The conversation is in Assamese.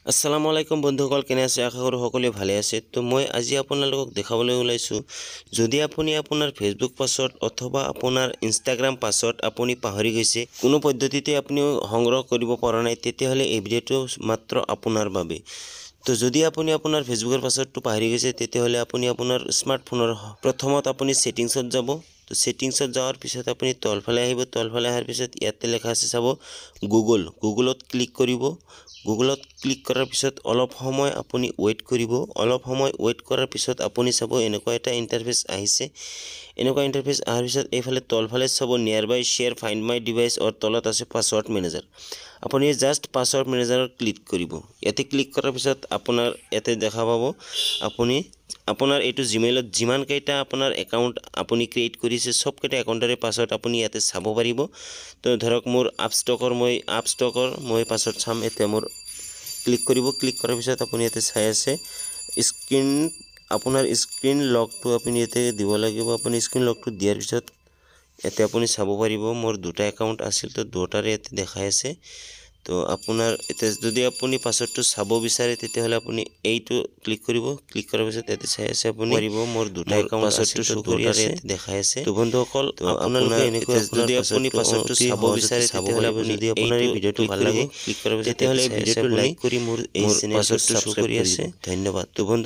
আসসালামু আলাইকুম বন্ধুসকল, কেনে আছে? আশা কৰোঁ সকলোৱে ভালে আছে। তো মই আজি আপোনালোকক দেখাবলৈ ওলাইছোঁ, যদি আপুনি আপোনাৰ ফেচবুক পাছৱৰ্ড অথবা আপোনাৰ ইনষ্টাগ্ৰাম পাছৱৰ্ড আপুনি পাহৰি গৈছে, কোনো পদ্ধতিতে আপুনি সংগ্ৰহ কৰিব পৰা নাই, তেতিয়াহ'লে এই ভিডিঅ'টো মাত্ৰ আপোনাৰ বাবে। তো যদি আপুনি আপোনাৰ ফেচবুকৰ পাছৱৰ্ডটো পাহৰি গৈছে, তেতিয়াহ'লে আপুনি আপোনাৰ স্মাৰ্টফোনৰ প্ৰথমত আপুনি ছেটিংছত যাব। তো ছেটিংছত যোৱাৰ পিছত আপুনি তলফালে আহিব। তলফালে অহাৰ পিছত ইয়াতে লেখা আছে চাব গুগল, গুগলত ক্লিক কৰিব। গুগলত ক্লিক কৰাৰ পিছত অলপ সময় আপুনি ৱেইট কৰিব। অলপ সময় ৱেইট কৰাৰ পিছত আপুনি চাব এনেকুৱা এটা ইণ্টাৰফেচ আহিছে। এনেকুৱা ইণ্টাৰফেচ অহাৰ পিছত এইফালে তলফালে চাব nearby share, find my device আৰু তলত আছে পাছৱৰ্ড মেনেজাৰ। আপুনি জাষ্ট পাছৱৰ্ড মেনেজাৰত ক্লিক কৰিব। ইয়াতে ক্লিক কৰাৰ পিছত আপোনাৰ ইয়াতে দেখা পাব, আপুনি আপোনাৰ এইটো জিমেইলত যিমানকেইটা আপোনাৰ একাউণ্ট আপুনি ক্ৰিয়েট কৰিছে, চবকেইটা একাউণ্টৰে পাছৱৰ্ড আপুনি ইয়াতে চাব পাৰিব। তো ধৰক মোৰ আপষ্টকৰ, মই আপষ্টকৰ মই পাছৱৰ্ড চাম। এতিয়া মোৰ ক্লিক কৰিব। ক্লিক কৰাৰ পিছত আপুনি ইয়াতে চাই আছে স্ক্ৰীণ, আপোনাৰ স্ক্ৰীণ লকটো আপুনি ইয়াতে দিব লাগিব। আপুনি স্ক্ৰীণ লকটো দিয়াৰ পিছত ইয়াতে আপুনি চাব পাৰিব মোৰ দুটা একাউণ্ট আছিল, তো দুটাৰে ইয়াতে দেখাই আছে। তো আপোনাৰ এতিয়া যদি আপুনি পাছৱৰ্ডটো চাব বিচাৰে, তেতিয়াহ'লে আপুনি এইটো ক্লিক কৰিব। ক্লিক কৰাৰ পিছত ইয়াতে চাই আছে আপুনি পাৰিব মোৰ দুটা একাউণ্ট পাছৱৰ্ডটো শ্ব' কৰি আছে, দেখাই আছে। তো বন্ধুসকল, আপোনালোকে এনেকৈ যদি আপুনি পাছৱৰ্ডটো চাব বিচাৰে, তেতিয়াহ'লে আপুনি যদি আপোনাৰ এই ভিডিঅ'টো ভাল লাগে, ক্লিক কৰাৰ পিছত তেতিয়াহ'লে এই ভিডিঅ'টো লাইক কৰি মোৰ এই চেনেলটো ছাবস্ক্ৰাইব কৰি আছে। ধন্যবাদ। তো বন্ধু